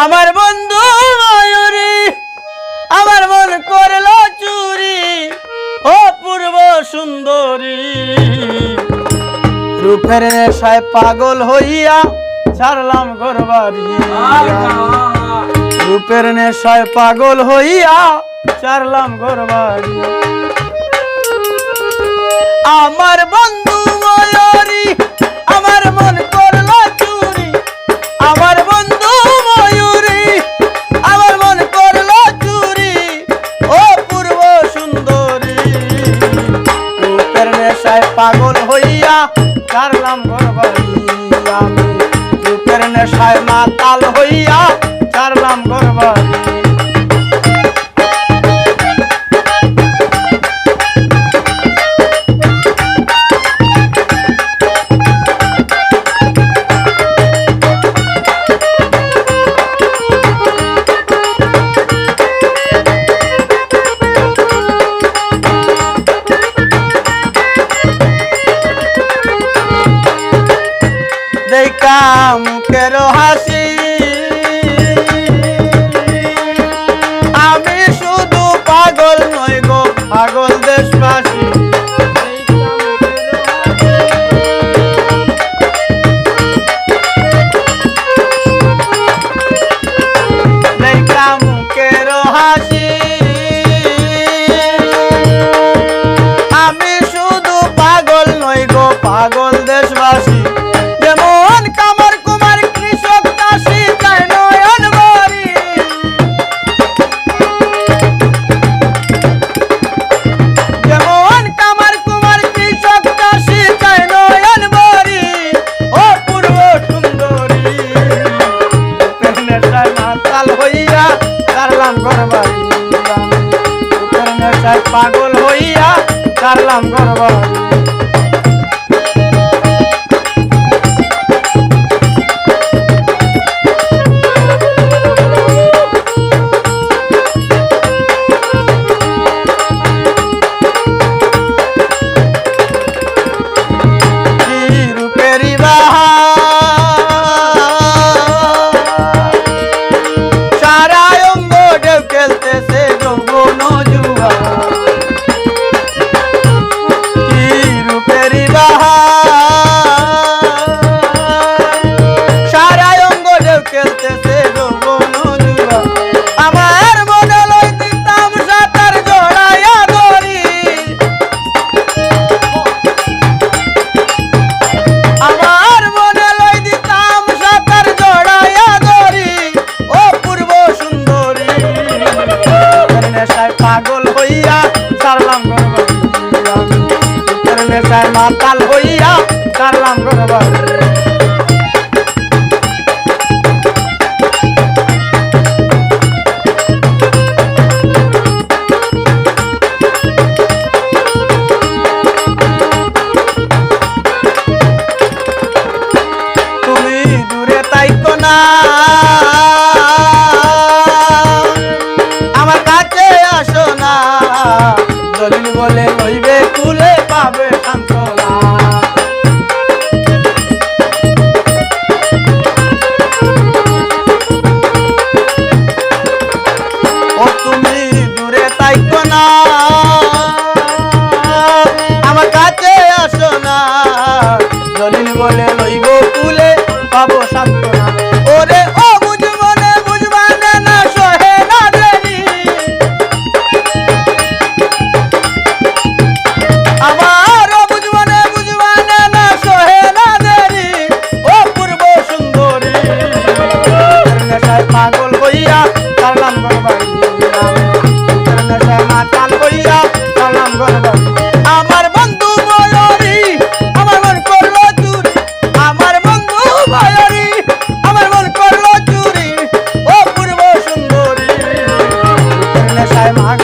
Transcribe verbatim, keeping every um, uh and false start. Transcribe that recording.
আমার বন্ধু ময়ূরী, আমার মন করলো চুরি, অপূর্ব সুন্দরী। রূপের নেশায় পাগল হইয়া ছাড়লাম ঘরবাড়ি। রূপের নেশায় পাগল হইয়া ছাড়লাম ঘরবাড়ি। আমার বন্ধু ময়ূরী, আমার মন করলো চুরি। আমার বন্ধু ময়ূরী, আমার মন করলো চুরি, অপূর্ব সুন্দরী। রূপের নেশায় পাগল হইয়া ছাড়লাম ঘরবাড়ি। আমি রূপের নেশায় মাতাল হইয়া ছাড়লাম ঘরবাড়ি। দেখা মুখের হাসি, আমি শুধু পাগল নই গো, পাগল দেশবাসী। দেখা মুখের হাসি, আমি শুধু পাগল নই গো, পাগল দেশবাসী। যেমন কামার কুমার কৃষক চাষি চায় নয়ন ভরি, যেমন কামার কুমার কৃষক চাষি চায় নয়ন ভরি, অপূর্ব সুন্দরী। রূপের নেশায় মাতাল হইয়া ছাড়লাম ঘরবাড়ি। রূপের নেশায় পাগল হইয়া ছাড়লাম ঘরবাড়ি। কি রূপেরি বাহার, সারা অঙ্গ ঢেউ খেলতেছে যৌবন জুয়ার। কি রূপেরি বাহার, সারা অঙ্গ ঢেউ খেলতেছে যৌবন জুয়ার। আমার মনে লই দিতাম সাঁতার জড়াইয়া দড়ি, আমার মনে লই দিতাম সাঁতার জড়াইয়া দড়ি, অপূর্ব সুন্দরী। রূপের নেশায় পাগল হইয়া ছাড়লাম ঘরবাড়ি। রূপের নেশায় মাতাল হইয়া ছাড়লাম ঘরবাড়ি। তুমি দূরে তাইকো না, আমার কাছে আসো না, জলিল বলে লইবে কুলে পাবে সান্ত্বনা। ও তুমি দূরে তাইকো না, আমার কাছে আসো না, জলিল বলে লইব কুলে পাবো সান্ত্বনা। ওরে ও বুঝ মনে বুঝবানে না সহে না দেরি, আমার ও বুঝ মনে বুঝবানে না সহে না দেরি, অপূর্ব সুন্দরী। রূপের নেশায় পাগল হইয়া ছাড়লাম ঘরবাড়ি। রূপের নেশায় মাতাল হইয়া ছাড়লাম ঘরবাড়ি। আমার বন্ধু ময়ূরী, আমার মন করলো চুরি। আমার বন্ধু ময়ূরী, আমার মন করলো চুরি। অপূর্ব সুন্দরী। রূপের নেশায় মাগ